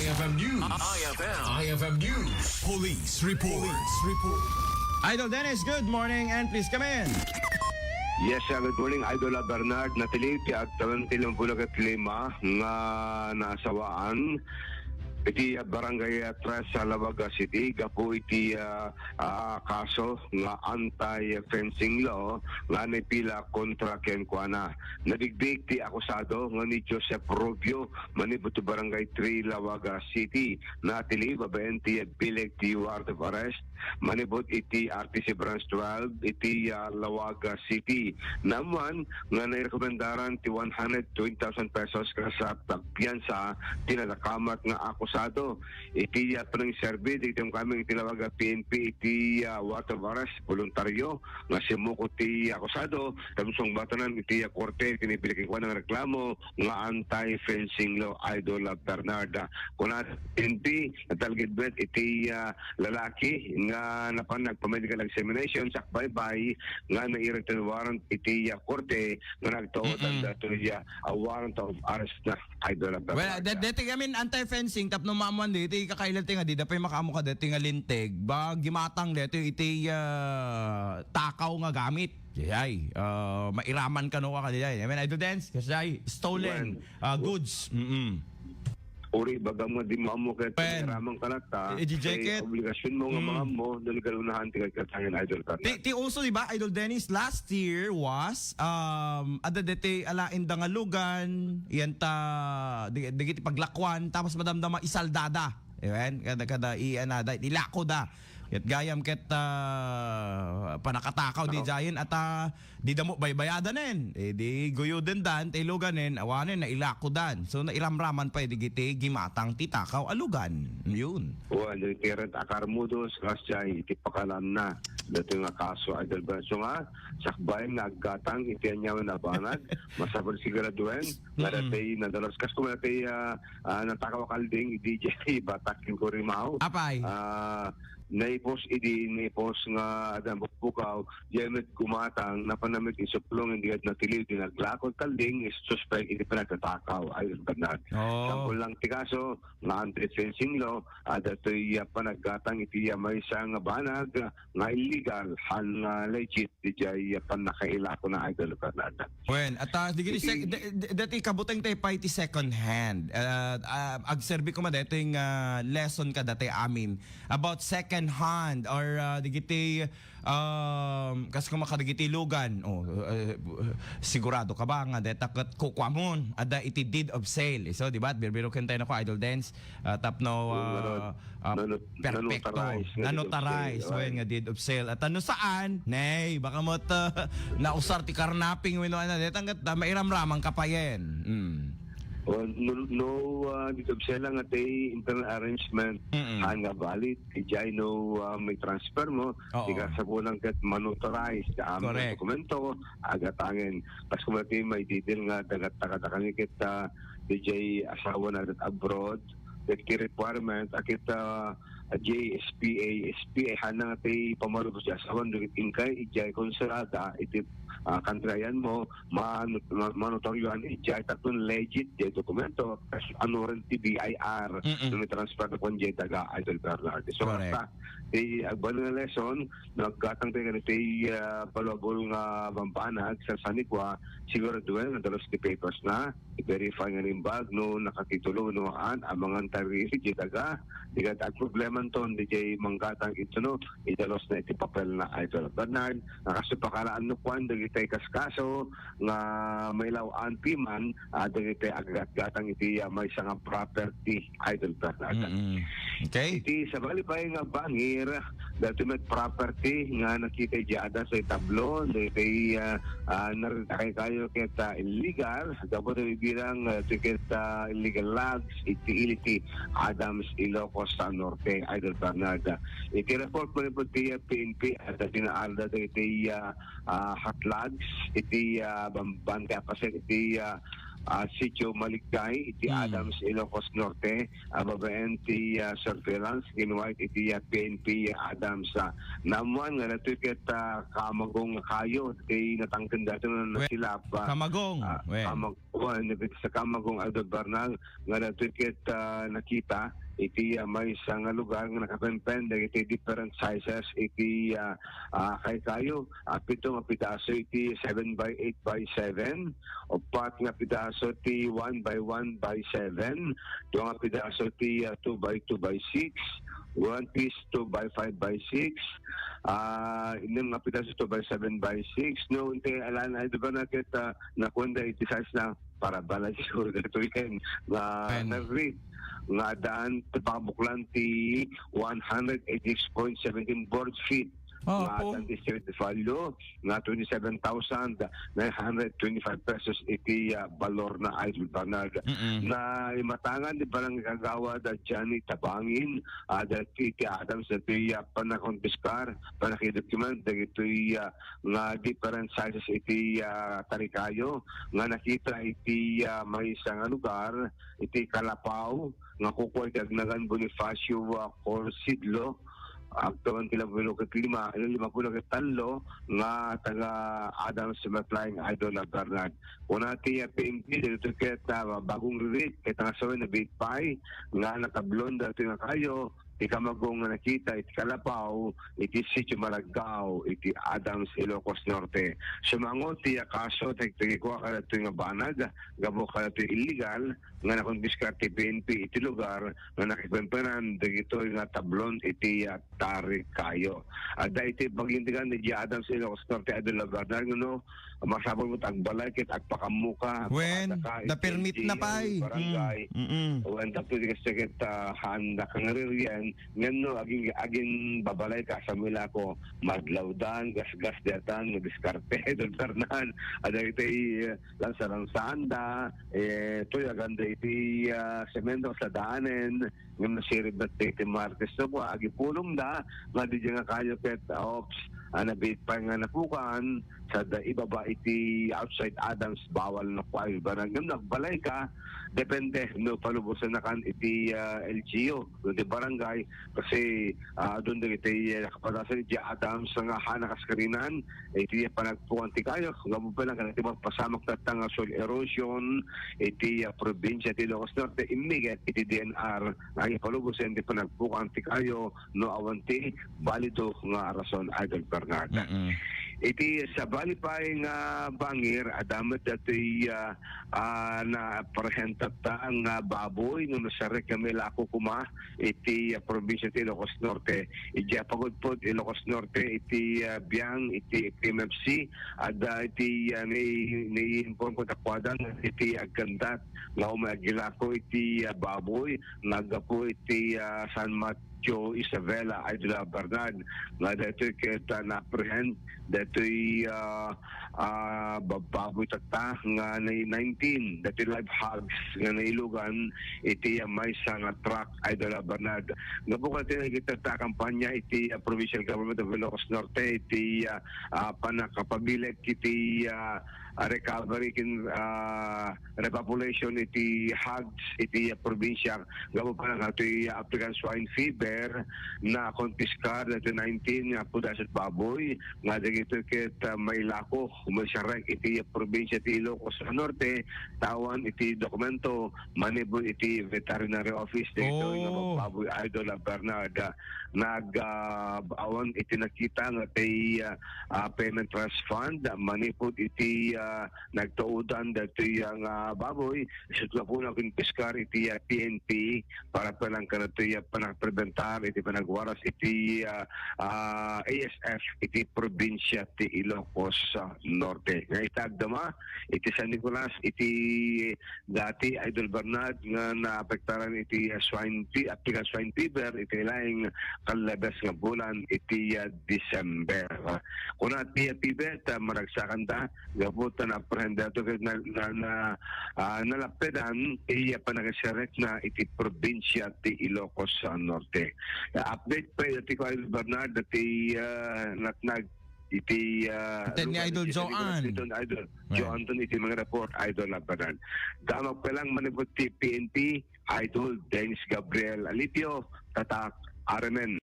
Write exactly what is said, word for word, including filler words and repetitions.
I F M News. I F M. I F M News. Police report. Police report. Idol Dennis, good morning and please come in. Yes, uh, good morning, Idol, uh, Bernard. Natilip ti agtawen ti lima puluh ket lima nga nasawaan iti, uh, Barangay, uh, Tres sa Lawaga City, gapu iti, uh, ah, kaso nga anti-fencing law nga naipila kontra kenkuana. Nabigbig ti akusado nga ni Joseph Rubio, manipud ti Barangay Three, Lawaga City. Natili babaen ti bileg ti warrant of arrest manipud iti R T C Branch twelve iti, ah, Lawaga City. Naammuan nga nairekomendaran ti one hundred twenty thousand pesos kas, ah, pagpiansa ti nadakamat nga akusado. Iti, ah, panangserbi dagiti umkameng iti Lawaga P N P iti, ah, warrant of arrest, voluntaryo nga simmukot ti akusado tapno sungbatanan iti, ah, korte iti naipila kenkuana nga reklamo nga anti-fencing law, Idol, ah, Bernard. Kuna P N P, natalged met iti, ah, lalaki nga napan nagpa-medical examination sakbay nga nairetan warrant iti, ah, korte nga nagtuodan Mm-mm. datoy, ah, a warrant of arrest na, Idol, ah, Well, Bernard. that, that, I mean, anti-fencing, tapno maammoan di, iti kakailati nga di, dapay makaammo kadati nga linteg, ba, gimatang dati iti, ah, takaw nga gamit. Jay, ah, mairaman kano ka, kadi, jay. I mean, Idol Dennis, kasi, jay, stolen, Wen. ah, goods. Mm-mm. Uri, bagam nga di maammo ket Pen. Mairaman ka latta, Eh, di kay jacket. Obligasyon mo nga Mm. maammo, no legal unahan, ti kagkatangan, Idol Bernard. Ti, ti uso, di ba, Idol Dennis, last year was, um, ada deti alaen da nga lugan, yan ta, di, di, di paglakuan, tapos madamdama isaldada. Ayan, kada, kada, i, ana, da, ilako da. Ket gayam ket, ah, panakatakaw di Ako. Jayen at, ah, di damo baybayadanen. Eh, di guyuden dan, ti luganen, awanen, nailakodan. So, nairamraman pa, eh, digiti gimatang ti takaw a lugan. Yun. Well, iti rent a car modus, kas jay, iti pakalanna. Dati nga kaso, Idol Benso nga, sakbayan nga aggatang, iti anyawan a banag, masapul sigurado, eh, nga Mm-mm. dati, nadalas, kas kung dati, ah, ah, natakaw a kalding, di jay, batak yung kurimaw. Apay. Ah, naipos idi, naipos nga, adda bukbukaw, jay met gumatang, napan na met isuplong, hindi at natiliw, di naglakod kalding, is suspect, iti panagtatakaw, Idol Bernard. Oh. Sampol lang ti kaso, nga anti-fencing law, ah, datoy, ah, panaggatang iti, ah, maysa nga banag, ah, nga illegal, han nga legit, di jay, ah, pannakailako na, Idol Bernard. Wen, at, ah, digiti Iti sec-, d-, d-, dati kabuteng tayo pa iti second hand. Ah, ah, agserbi ko ma dati nga, ah, lesson ka dati amin about second hand or, ah, digiti, um, kas kumakadagiti lugan. Oh, eh, sigurado ka ba nga deta ket kukuamon? Ada iti deed of sale. So, di ba? Birbiro ken tayo na ko, Idol Dance. Ah, tapno, Yung ano, ah, ah, nano-, perfecto. Nanotarize nga deed of Nanotarize, sale. Wen, nga deed of sale. At ano saan? Nay, baka mo ta-, nausar ti karnaping, wenno ano, detang ket, ah, mairamraman ka pa yan. Mm. O, no, no, ah, deed of sale lang at ay internal arrangement, Mm-mm. han nga valid, ijay no, ah, may transfer mo, Oo. Di ka sa kulang ket manotarize, da amin Correct. Dokumento, agatangen. Kas kumati may detail nga dagat takadakan ket, ah, D J asawa na dat abroad, ket ti requirement, akit, ah, J S P A, S P A, hanang ti pamarubos di asawa, dagit inkay, ijay konserada, iti, ah, kantrayan mo, man-, man-, manotoryoan, ijay takun legit, di dokumento, kas ano rin ti B I R, Mm-mm. no may transfer na kun jay daga, Idol Bernard. So, Correct. Basta, ti agbalin nga lesson, naggatang tayo kaniti, ah, valuable nga bambanag sa sanikwa, siguraduhan nga dalos ti papers na, i-verify nga nimbag no nakatitulo no haan, amangan tariri, di daga, di ka agproblema ton, di jay manggatang ito no, idalos na iti papel na Idol Bernard, nakasupakalaan no kwan, dagitay kaskaso, nga mailaw-an piman, ah, dagiti aggatgatang iti, ah, maysa nga property, Idol Bernard. Mm-mm. Okay. Iti sabali pay nga bangir, dati met property nga nakita iti adas a tablo, dagiti, ah, ah, narita kay kayo ket, ah, illegal, dapat bilang, ah, ticket, ah, illegal logs, iti iliti Adams, Ilocos sa Norte, Idol Bernard. Iti report mo ni ti P N P, at tinaalda iti, ah, ah, hot logs, iti, ah, bamban kaya paset iti, ah, ah, Sitio Maligay iti Hmm. Adams, Ilocos Norte, a babaen ti, ah, surveillance ken wide iti, ah, P N P Adams. Ah, naammuan nga daytoy ket, ah, kamagong kayo ti natangken daytoy nga We-, nasilap, ah, kamagong, ah, we. kamag-, wen, sa kamagong, Idol Bernal, nga daytoy ket, ah, nakita iti, ah, maysa nga lugar nga nakapempen dagiti different sizes iti, ah, ah, kaykayo. Ah, pito nga pidaso iti seven by eight by seven, upat nga pidaso ti one by one by seven, dua nga pidaso ti, ah, two by two by six, one piece two by five by six, ah, innem nga pidaso two by seven by six. No, inti alan ay, di ba, na ket, ah, nakuan da iti size na para bala siguro daytoy ken nga Pen. nag-read nga daan ti pakabuklan ti one hundred eighty-six point seventeen board feet. Oh, nga po. Daan ti street value nga twenty-seven thousand nine hundred twenty-five pesos iti, ah, balor na, Idol Bernard. Mm-mm. Naimatangan ni Barangay Kagawad, ah, Johnny Tabangin, ah, dati iti Adams dati, ah, panakonpiskar, panakidokument dagitoy, ah, nga different sizes iti, ah, tarikayo nga nakita iti, ah, maysa nga lugar iti Kalapaw nga kukua iti agnagan Bonifacio, ah, Corsidlo, agtawen ti lima puluh ket lima, lima puluh ket tallo nga taga Adams met laeng, Idol Bernard. Kuna ti, ah, P N P, dagitoy ket, ah, bagong ririt ket nga sawen a bit pay nga natablon dagitoy nga kayo, ti kamagong nga nakita iti Kalapaw, iti Sitio Maragao, iti Adams, Ilocos Norte. Sumango ti kaso ti, ti kua kadagitoy nga banag, gapu kadagitoy illegal nga nakonpiskar ti P N P iti lugar nga nakipempenan dagitoy nga tablon iti, ah, tarikayo. Adda iti paglintegan ni Adams, Ilocos Norte, Idol Bernard, no, masapul met agbalay ket agpakammuka, Wen, agpakadaka iti da permit na L G U pay. Barangay. Mm, mm-mm. Wen, tapno di kasta ket, ah, haan da kangaririen, ngem no, agin, agin babalay ka sa Milako, madlawdan, gasgas daytan, madiskarte, dagdarnan, adda iti, eh, lansa-lansaan da, eh, tuyagan da iti, ah, semento sa daanen, ngem nasirib met iti Martes no, kua, agipulong da, nga di nga kayo ket, ops, ah, nabit pay nga napukan, sa da ibaba iti outside Adams, bawal na kua, iba na, ngem nagbalay ka, depende, no, palubosan na kan iti, ah, L G U, no, iti barangay, kasi, ah, adun dagiti, ah, kapatasan iti Adams nga hana kaskarinan, iti panagpukan ti kayo, gapu pay lang kan iti mapasamak tatta nga soil erosion, iti, ah, probinsya ti Ilocos Norte, immiget iti D N R, nga ipalubosan ti panagpukan ti kayo, no awan ti balido nga rason, Idol Bernard. Mm-mm. Iti sabali pay nga bangir, adda met datoy, ah, ah, napresenta ta nga baboy, no nasarek nga milako koma, iti, ah, probinsya ti Ilocos Norte. Iti, ah, pagudpod Ilocos Norte, iti, ah, biang, iti P M F C, adda iti, ah, ni, ni inform ko takuadan, iti agkandat, nga umay agilako iti, ah, baboy, nga aggapu iti, ah, San Mateo Isabela, Idol Bernard, nga daytoy ket, ah, na-apprehend, daytoy, ah, ah, bab-, baboy tatta nga ni-, nineteen, daytoy live hogs nga nailugan iti, ah, maysa nga truck, Idol Bernard. Gapu ket iti nagitatta a kampanya iti, ah, Provincial Government of Ilocos Norte, iti, ah, ah, pannakapabilek iti, ah, ah, recovery ken, ah, repopulation iti hogs iti, ah, probinsya. Gapu pay lang kadatoy, ah, African swine fever, nakonpiskar daytoy nineteen nga pudas iti baboy, nga dagitoy ket, ah, mailako, masarek iti probinsya ti Ilocos Norte, ta awan iti dokumento manipud iti veterinary office dagitoy nga Oh. baboy, Idol Bernard. Nag, ah, awan iti nakita nga ti, ah, ah, payment trust fund manipud iti, ah, nagtaudan daytoy nga baboy, isut' gapu nakonpiskar iti, ah, P N P para pay lang kadatoy, ah, panagprebentar iti panagwaras iti, ah, ah, A S F iti probinsya ti Ilocos, ah, Norte. Nga ita agdama iti San Nicolas, iti dati, Idol Bernard, nga naapektaran iti, ah, swine fe-, African swine fever iti laing kallabes nga bulan iti, ah, December. Kuna ti, ah, fever, ta maragsakan ta, gapu ta na-apprehend dato ket na, na, na, ah, nalappedan ti, ah, panakasarekna iti probinsya ti Ilocos, ah, Norte. Ah, update pay dati ko, Idol Bernard, dati, ah, natnag iti, ah, Ted ni lugar Idol iti Joan. Idol. Right. Joan, iti mga report, Idol Labanan. Damag pa lang manipod ti P N P, Idol Dennis Gabriel Alipio, Tatak, R M N.